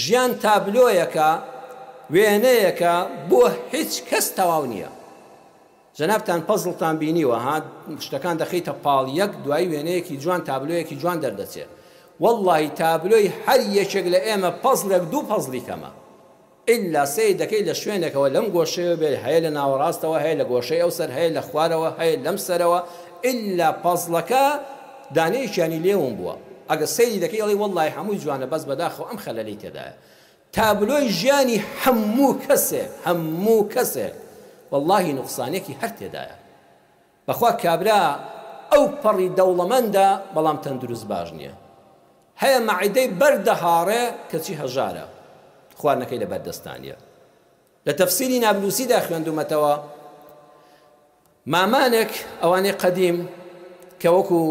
ژیان تابلۆیەکە، وێنەیەکە بۆ هیچ کەس تەواو نییە. جەنابتان پەزڵتان بینیوە ها، شتەکان دەخەیتە پاڵ یەک دوایی وێنەیەکی جوان تابلۆیەکی جوان دەردەچێ. وەڵڵاهی تابلۆی هەر یەکێک لە ئێمە پەزڵێک دوو پەزڵی کەمە. ئیلا سەیر دەکەی لە شوێنێکەوە لەم گۆشەیەوە بێ هەیە لە ناوەڕاستەوە هەیە لە گۆشەی ئەو سەر هەیە لە خوارەوە هەیە لەم سەرەوە ئیلا پەزڵەکە دانەیەکیانی لێ ون بووە ئەگەر سەیری دەکەی ئەڵێی وەڵڵاهی هەمووی جوانە بەس بەداخەوە ئەم خەلەلەی تێدایە تابلۆی ژیانی هەموو کەسێک هەموو کەسێک وەڵڵاهی نوقسانێکی هەر تێدایە بەخوا کابرا ئەو پەڕی دەوڵەمەندە بەڵام تەندروست باش نییە هەیە مەعیدەی بەرد دەهاڕێ کەچی هەژارە خواردنەکەی لەبەر دەستانیە لە تەفسیری نابلوسیدا خوێندومەتەوە مامانێک ئەوانەی قەدیم کە وەکو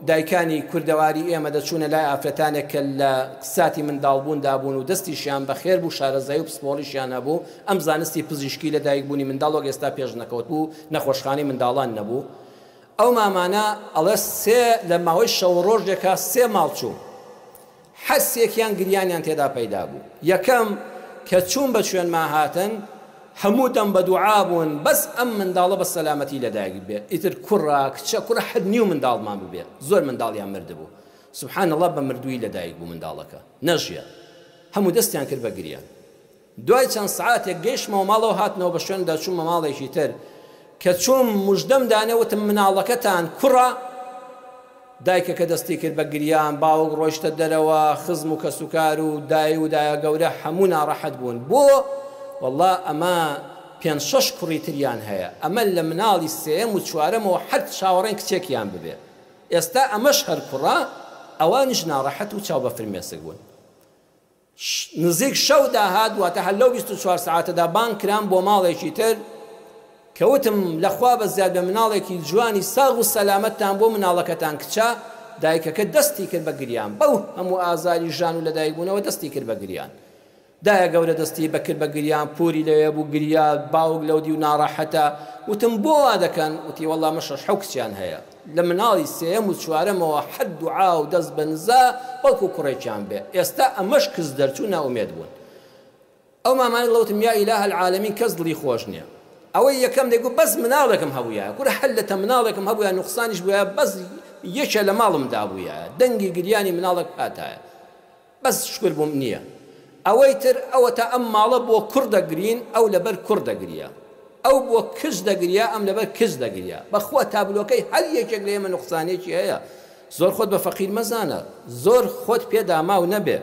دایکانی کوردەواری ئێمە دەچوونە لای ئافرەتانێک کە لە ساتی منداڵبووندا بوون و دەستیشیان بەخێر بوو شارەزایی و پسپۆڕیشیان هەبوو ئەم زانستی پزیشکی لە دایکبوونی منداڵ وەک ئێستا پێش نەکەوت بوو نەخۆشخانەی منداڵان نەبوو ئەو مامانە ئەڵێ سێ لە ماوەی شەو ڕۆژێکا سێ ماڵ چووم هەر سێکیان گریانیان تێدا پەیدا بوو یەکەم کە چووم بە شوێنما هاتن هەموو دەم بە دوعا بوون بەس ئەم منداڵە بە سەلامەتی لەدایک بێ ئیتر کوڕە کچە کوڕە هەر نیو منداڵمان ببێ زۆر منداڵیان مردبوو سبحان اللە بە مردووی لەدایک بوو منداڵەکە نەژیا هەموو دەستیان کرد بە گریان دوای چەند سەعاتێک گەیشتمەوە ماڵەوە هاتنەوە بە شوێنمدا چوومە ماڵێکی تر کە چووم مژدەم دانێ وتم مناڵەکەتان کوڕە دایکەکە دەستی کرد بە گریان باوک ڕۆیشتە دەرەوە خزم و کەسوکار و دای و دایە گەورە هەموو ناڕەحەت بوون بۆ واللە ئەمە پێنج شەش کوڕی تریان هەیە ئەمە لە مناڵی سێیەم و چوارەمەوە هەر چاوەڕێن کچێکیان ببێ ئێستا ئەمەش هەر کوڕە ئەوانیش ناڕەحەت و چاو بە فرمێسک بوون نزیک شەو داهات، واتە هەر لەو 24 سەعاتەدا بانگ کرام بۆ ماڵێکی تر، کە وتم لە خوا بەزیاد بێ مناڵێکی جوانی ساغ و سەلامەتتان بۆ مناڵەکەتان کچە، دایکەکە دەستی کرد بە گریان، بەو هەموو ئازاری ژان و لەدایکبوونەوە دەستی کرد بە گریان. دایە گەورە دەستی بە کرد بە گریان، پوری لەوێ بوو گریا، باوک لەو دیو ناڕەحەتە، وتم بۆ وا دەکەن؟ وتی وەڵا من شەش حەو کچیان هەیە. لە مناڵی سێیەم و چوارەمەوە هەر دوعا و دەست بە نزا بەڵکو کوڕێکیان بێ ئێستا ئەمەش کز دەرچوو نائومێد بوون ئەو مامانە دڵە وتم یا ئیلاه العالمین کەس دڵی خۆش نییە ئەوەی یەکەم دەیگوت بەس مناڵێکم هەبوویایە کورە هەر لەتە مناڵێکم هەبوویە نوقسانیش بوویە بەس یەکێ لە ماڵمدا بوویایە دەنگی گریانی مناڵێک هاتایە بەس شوکر بۆم نیە ئەوەی تر ئەوەتا ئەم ماڵە بۆ کوڕ دەگرین ئەو لەبەر کوڕ دەگریا ئەو بۆ کچ دەگریا ئەم لەبەر کچ دەگریا بەخوا تابلۆکەی هەر یەکێک لە ئێمە نوقسانێکی هەیە زۆر خۆت بە فەقیر مەزانە زۆر خۆت پێ داماو نەبێ.